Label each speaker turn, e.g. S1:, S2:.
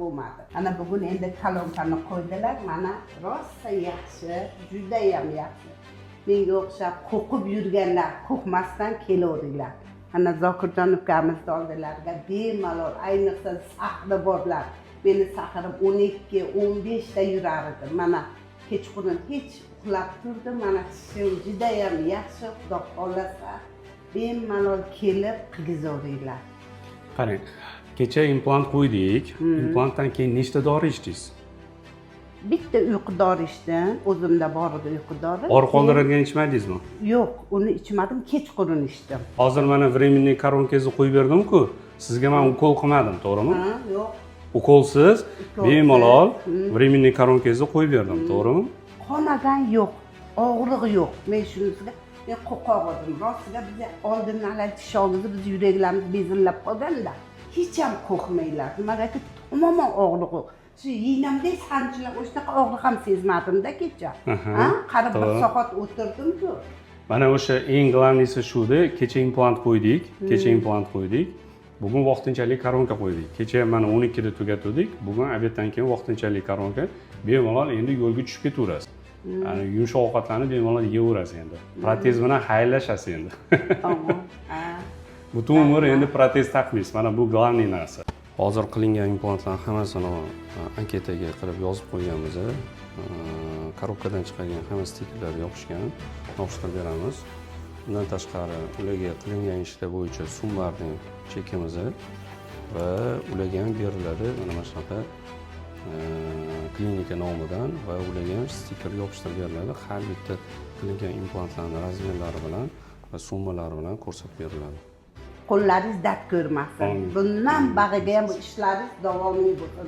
S1: bo'lmadi. Ana bugun endi kolonkani qo'ydilar. Mana rosa yaxshi, judayam yaxshi. Menga o'xshab qo'rqib yurganlar qo'rqmasdan kelaveringlar. Ana Zokirjon ukamizni oldilariga bemalol, ayniqsa sahri borlar. Meni sahrim 12, 15 ta yurar edi. Mana kechqurun hech uxlab turdim. Mana tishim judayam yaxshi, Xudo xohlasa, bemalol kelib qilgizaveringlar.
S2: Qarang, kecha implant qo'ydik. Implantdan keyin nechta dori ichdingiz?
S1: Bitta uyqu dori ichdim, o'zimda bor edi uyqu dori.
S2: Og'riq qoldiradigan ichmadingizmi?
S1: Yo'q, uni ichmadim, kechqurun ichdim.
S2: Hozir mana временный koronkangizni qo'yib berdim-ku. Sizga man ukol qilmadim, to'g'rimi?
S1: Ha, yo'q.
S2: Ukolsiz
S1: Ukolsiz.
S2: bemalol временный koronkangizni qo'yib berdim, to'g'rimi?
S1: Qonagan yo'q, og'riq yo'q. Men shunisiga men qo'rqoq edim rostiga. Biza oldindan haligi tish oldida biz yuraklarimiz bezillab qolganda hech ham qo'rqmanglar. Nimagaki, umuman og'riq yo'q. Shu iynamdek sanchilar, o'shanaqa og'riq ham sezmadimda kecha. Ha, qarib bir soat o'tirdim-ku.
S2: Mana o'sha eng главный si shuda, kecha implant qo'ydik, kecha implant qo'ydik. Bugun vaqtinchalik koronka qo'ydik. Kecha mana 12 da tugatuvdik. Bugun обед dan keyin vaqtinchalik koronka. Bemalol endi yo'lga tushib ketaverasiz. Ya'ni yumshoq ovqatlarni bemalol yeyverasiz endi. Protez bilan xayrlashasiz endi.
S1: Tamom, ha.
S2: Butun umr endi protez taqmaysiz. Mana bu главный narsa. Hozir qilingan implantlarni hammasini anketaga qilib yozib qo'yganmiz. Korobkadan chiqargan hamma stikerlar yopishgan, yopishtirib beramiz. Undan tashqari ularga qilingan ishlar bo'yicha суммарный chekimiz va ularga ham beriladi mana shunaqa klinika nomidan va ularga ham stiker yopishtirib beriladi. Har bitta qilingan implantlarni размер lari bilan va summalari bilan ko'rsatib beriladi.
S1: Qo'llaringiz dard ko'rmasin.
S2: Amin.
S1: Bundan bag'iga ham bu ishlaringiz davomli bo'lsin.